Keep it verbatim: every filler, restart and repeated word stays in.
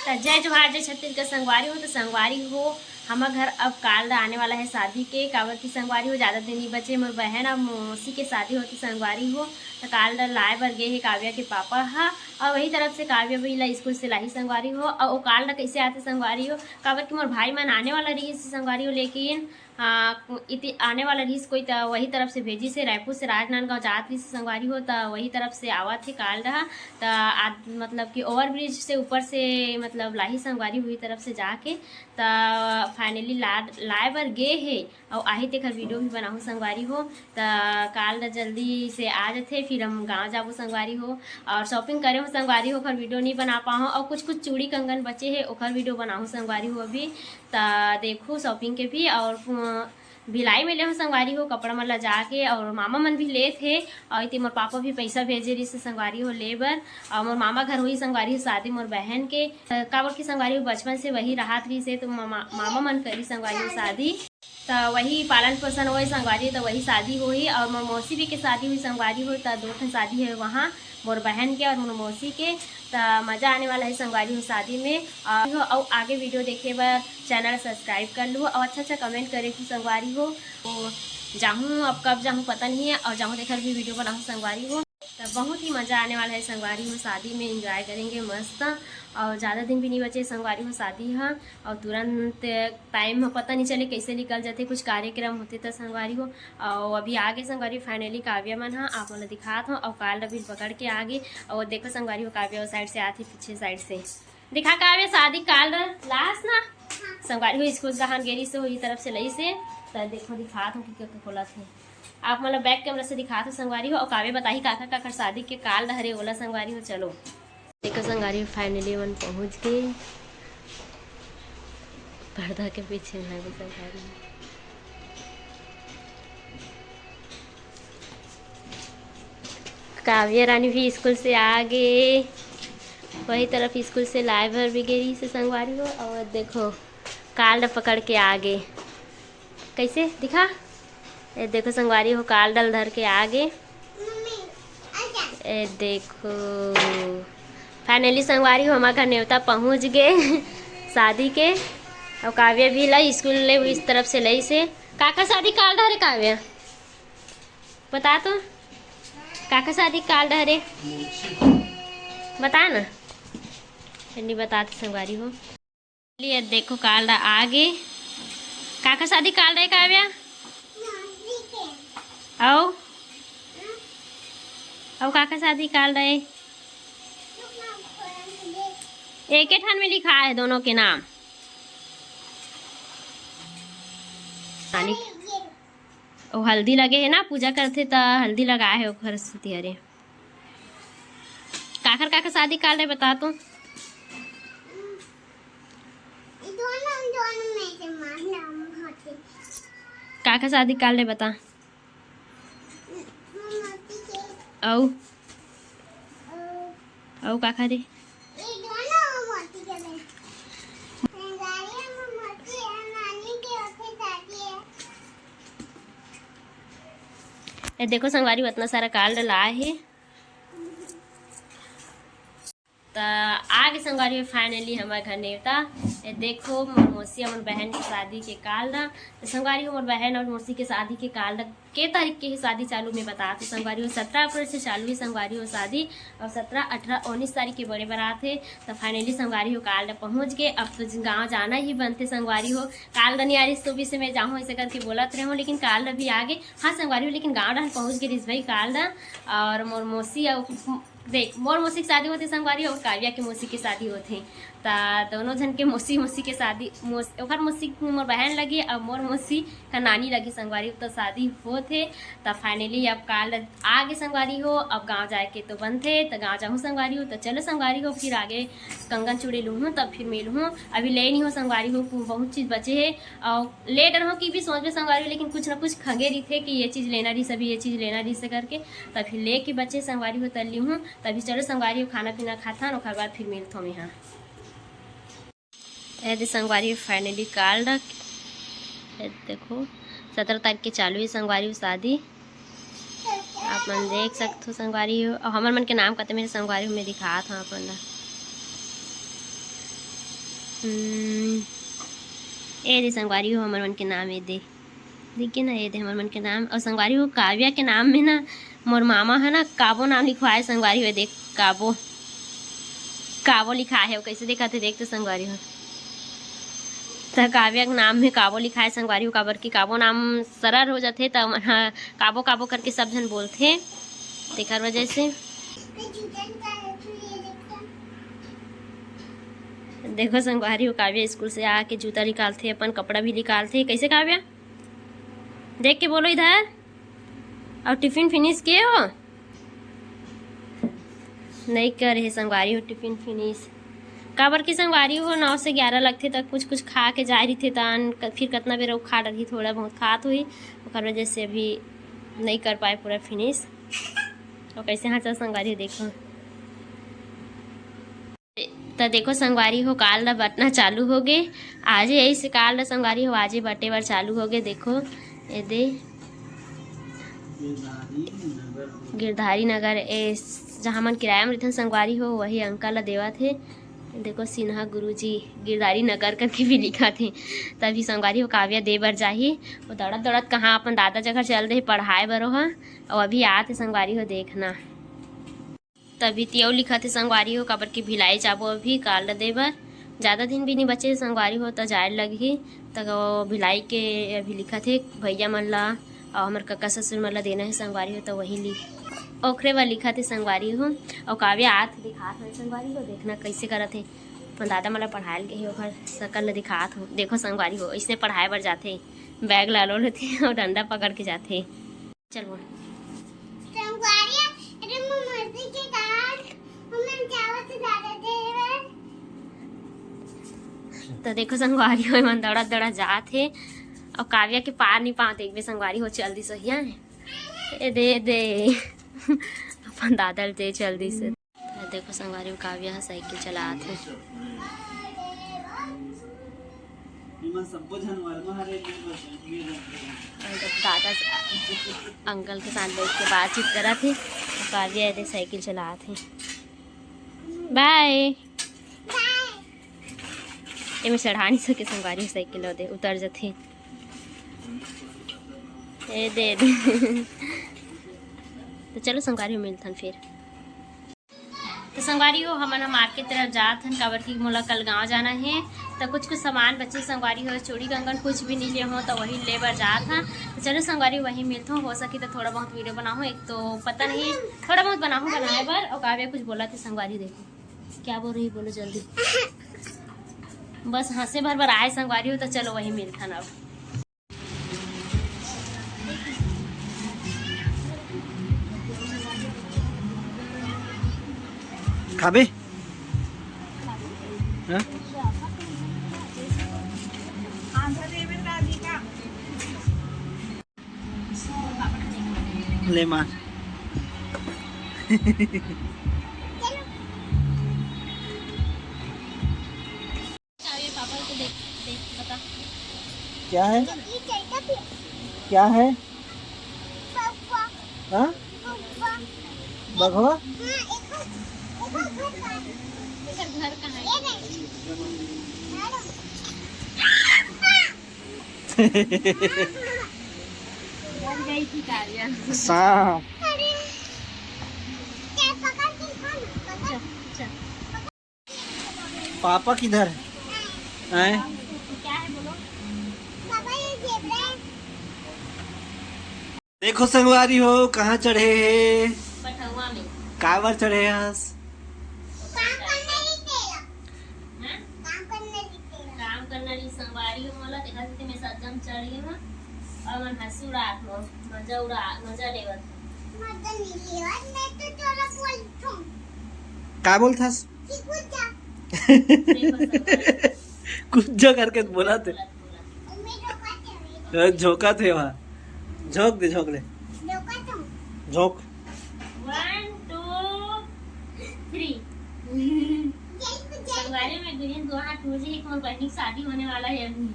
त जय जोहार, जय छत्तीसगढ़ संगवारी हो। त संगवारी हो, हमर घर अब card आने वाला है शादी के, काबर कि संगवारी हो, ज्यादा दिन नहीं बचे, मोर बहन और मौसी के शादी होती संगवारी हो। त card लाए बर गे हे काव्या के पापा हा, और वही तरफ से काव्या भी ला स्कूल से लाही संगवारी हो। और वो card कैसे आते संगवारी हो, काबर कि मोर भाई मन आने वाला रही संगवारी हो, लेकिन हाँ, इति आने वाला रहिस कोई, त वही तरफ से भेजिस हे, रायपुर से राजनांदगांव जात रहिस संगवारी हो, त वही तरफ से आवत हे card ह। त आद-, मतलब कि overbridge से ऊपर से, मतलब, लाही संगवारी हो, वही तरफ से जाके। त finally ला-, लाए बर गे हे, अउ आही तेखर video भी बनाहूँ संगवारी हो। त card जल्दी से आ जथे, फिर हम गाँव जाबो संगवारी हो, और shopping करे हो संगवारी हो, ओखर video नहीं बना पाहूँ, और कुछ कुछ चूड़ी कंगन बचे हे, ओखर video बनाहूँ संगवारी हो अभी। त देखो shopping के भी, और अ, भिलाई में ले हो संगवारी हो कपड़ा मन ला जाके, और मामा मन भी लेत हे, और इति मोर पापा भी पैसा भेजे रहिस हे संगवारी हो ले बर। और मोर मामा घर होही संगवारी हो शादी मोर बहन के, अ, काबर की संगवारी हो बचपन से वही रहत रहिस हे, तो मामा, मामा मन करी संगवारी हो शादी, त वही पालन पोषण होही संगवारी, त वही शादी होही। और मोर मौसी भी के शादी होही संगवारी हो, त दो ठन शादी है वहाँ, मोर बहन के और मोर मौसी के। त मजा आने वाला है संगवारी हो शादी में। और हो, अउ आगे video देखे बर channel subscribe कर लू, और अच्छा अच्छा comment करे की संगवारी हो। तो जाहूँ, अब कब जाहूँ पता नहीं है, और जाहूँ तेखर भी video बनाहूँ संगवारी हो। त बहुत ही मजा आने वाला है संगवारी हो शादी में, enjoy करेंगे मस्त। और ज्यादा दिन भी नहीं बचे संगवारी हो शादी ह, और तुरंत time ह पता नहीं चले कैसे निकल जाते, कुछ कार्यक्रम होते त संगवारी हो। और अभी आगे संगवारी finally काव्या मन ह, आप मन ला दिखात हो, और card भी पकड़ के आगे। और देखो संगवारी हो, काव्या उस side से आती, पीछे side से। दिखा काव्या, शादी card लास ना? संगवारी हो स्कूल जहाँ गेरी से, वही तरफ से लई से। त देखो, दिखात हो कि क्या खोलत हे। आप मन ला back camera से दिखात हो संगवारी हो, और काव्या बताही काकर काकर शादी के card हरे ओला संगवारी हो। चलो देखो संगवारी हो, finally मन पहुँच गए पर्दा के पीछे में संगवारी हो। काव्या रानी भी स्कूल से आ गे, वही तरफ स्कूल से लाए बर भी गे रहिस हे संगवारी हो। और देखो, card पकड़ के आ गे। कैसे दिखा? ए देखो संगवारी हो, card ल धर के आ गे। ए देखो, finally संगवारी हो, हमर घर नेवता पहुँच गे शादी के। और काव्या भी ला स्कूल ले इस तरफ से लई से। काकर शादी card हरे काव्या? बता तो, काकर शादी card हरे? बता ना। नहीं बताते संगवारी हो। चलिए, देखो card आ गे। काकर शादी card है काव्या? अउ, अउ काकर शादी card है? एक ही ठान में लिखा है दोनों के नाम। नानी, वो हल्दी लगे है ना, पूजा करथे त हल्दी लगाए है ओखर सेती हरे। काकर काकर शादी card है बता तो। दोनों, दोनों में से मार नाम होते। काकर शादी card है बता। मम्मी के। अउ? अउ? अउ काकर रे? ये दोनों मम्मी के रे। गाड़ी में मम्मी और नानी के होते शादी है। ए देखो संगवारी, इतना सारा card लाए है। त आगे संगवारी हो, finally हमर घर नेवता। ए देखो, मोर मौसी, हमर बहन के शादी के card। त संगवारी हो, मोर बहन और मौसी के शादी के card के तारीख के ही शादी चालू में बता, तो संगवारी हो, सत्रह अप्रैल से चालू ही संगवारी हो शादी, और सत्रह, अठारह, उन्नीस तारीख के बड़े बारात है। त finally संगवारी हो, card पहुँच गे। अब तो गाँव जाना ही बनथे संगवारी हो। Card नहीं आ रही तो भी से मैं जाहूँ ऐसे करके बोलत रहे हूँ, लेकिन card भी आ गे। हाँ संगवारी हो, लेकिन गाँव डहर पहुँच गे रिस भाई card। और मोर मौसी, और देख, मोर मौसी के शादी होथे संगवारी, और काव्या के मौसी के शादी होथे। त दोनों झन के मौसी, मौसी के शादी, मौस-, ओकर मौसी मोर बहन लगे, और मोर मौसी का नानी लगे संगवारी, तो शादी होथे। त finally अब card आ गे संगवारी हो, अब गाँव जाए के तो बनथे, त गाँव जाहूँ संगवारी हो। त चलो संगवारी हो, फिर आगे कंगन चूड़ी लूहूँ, तब फिर मिलहूँ। अभी ले नहीं हो संगवारी हो, बहुत चीज बचे है, और ले डरहूँ कि भी सोचबे संगवारी हो, लेकिन कुछ ना कुछ खंगे रहिथे कि ये चीज लेना रहिस, अभी ये चीज लेना रहिस करके। त फिर लेके बचे संगवारी हो, त लिहूँ। तभी चलो संगवारी हो, खाना पीना खाथन, ओकर बाद फिर मिलथों मैं। हाँ, ए दे संगवारी हो, finally card। ए देखो, सत्रह तारीख के चालू है संगवारी हो शादी। आप मन देख सकथो संगवारी हो, और हमर मन के नाम कते मेरे संगवारी हो, मैं दिखात हूँ आप मन ला। हम्म, ए दे संगवारी हो, हमर मन के नाम ए दे, देख के ना, ए दे हमर मन के नाम। और संगवारी हो, काव्या के नाम में ना मोर मामा है ना काबो नाम लिखवाए संगवारी हो। देख, काबो, काबो लिखा है, वो कैसे देखा थे, देख तो संगवारी हो। त काव्या के नाम में काबो लिखा है संगवारी हो, काबर कि काबो नाम सरल हो जाथे, त हमन ह काबो काबो करके सब झन बोलथे, तेकर वजह से। देखो संगवारी हो, काव्या स्कूल से आके जूता निकालथे, अपन कपड़ा भी निकालथे। कैसे काव्या? देख के बोलो इधर। और टिफिन फिनिश किए हो? नहीं करे हे संगवारी हो टिफिन फिनिश, काबर कि संगवारी हो नौ से ग्यारह लगथे, त कुछ कुछ खा के जाए रहिथे, त अन-, फिर कतना बेर अउ खा डरही, थोड़ा बहुत खात होही, ओकर वजह से अभी नहीं कर पाए पूरा फिनिश। और कैसे हाँचा संगवारी हो, देखो। त देखो संगवारी हो, काल ला बटना चालू हो गे। आजे ऐसे काल ला संगवारी हो, आजे बटे बर चालू हो गे। देखो, ए दे गिरधारी नगर, ए जहाँ मन किराया में रहिथन संगवारी हो, वही अंकल ला देवत हे। देखो, सिन्हा गुरुजी गिरधारी नगर करके भी लिखा थे। तभी संगवारी हो, काव्या दे बर जाही। वो दौड़त दौड़त कहाँ अपन दादा जगह चल दे पढ़ाए बर ओहा, और अभी आत हे संगवारी हो, देखना। तभी तियो लिखत हे संगवारी हो, काबर कि भिलाई जाबो अभी काल दे बर। जादा दिन भी नहीं बचे हे संगवारी हो, त जाए लगही। त वो भिलाई के अभी लिखत हे भैया मन ला, और हमर कका ससुर मन ला देना है संगवारी हो, त वही ली, ओखरे बर लिखत हे संगवारी हो। और काव्या आत दिखात हे संगवारी हो, देखना कैसे करत हे। अपन दादा मन ला पढ़ाए ल गे हे, ओखर सकल ला दिखात हो। देखो संगवारी हो, इसने पढ़ाए बर जाथे, बैग ला लो लेथे और डंडा पकड़ के जाथे। चल बोल। संगवारी, अरे मम्मी के कार, हमन जावत दादा देवर। त देखो संगवारी हो, मन दौड़ा दौड़ा जात हे, और काव्या के पार नहीं पावत, एक बे संगवारी हो चल दी सहिया। ए दे, ए दे। अपन दादा ल दे चल दी से। देखो संगवारी हो, काव्या ह साइकिल चलात हे। एमा सब्बो झन वर्मा हरे, मेर बर, मेर बर। और जब दादा स-, अंकल के साथ बैठ के बातचीत करत हे, तो काव्या एदे साइकिल चलात हे। बाय। एमे चढ़ा नहीं सके संगवारी हो साइकिल, ओदे उतर जथे। ए दे, ए दे। तो चलो संगवारी हो, मिलथन फिर। तो संगवारी हो, हमन ह मार्केट तरफ जात हन, काबर कि मोला कल गांव जाना हे। तो कुछ कुछ सामान बचे संगवारी हो, चूड़ी कंगन कुछ भी नहीं ले हो, तो वही ले बर जात हन। तो चलो संगवारी, वही मिलथों। हो सके तो थोड़ा बहुत वीडियो बनाहूँ, एक तो पता नहीं, थोड़ा बहुत बनाहूँ बनाए बर। और काव्या कुछ बोलत हे संगवारी, देखो क्या बोल रही, बोलो जल्दी। बस हंसे भर बर आए संगवारी हो, तो चलो वही मिलथन अब। खाबे? हाँ? ले मार। पापा को देख, देख, बता। क्या है? क्या है? हाँ? बघवा? एकर घर कहाँ है? डर गई थी काव्या। सांप। अच्छा, अच्छा। पापा किधर है? हैं? क्या है बोलो? पापा, ये जेबरा है। देखो संगवारी हो, कहाँ चढ़े हे? पठौआ में। काबर चढ़े हस? काम करना नहीं तेरा। हाँ? काम करना नहीं तेरा। काम करना नहीं संगवारी हो, मोला देखा थे मैं सज्जम चढ़ गई हूँ और मन हंसी उड़ात हो, मजा उड़ा, मजा लेवत हो। मजा नहीं लेवत, मैं तो तोला बोलथूं। का बोलथस? कुछ जो करके बोला थे। झोंका थे वहाँ। झोंक दे, झोंक ले। झोंक। One, two, three। संगवारी में गुरियन दो हाथ हो जाए, एक मोर बहनी की शादी होने वाला है अभी।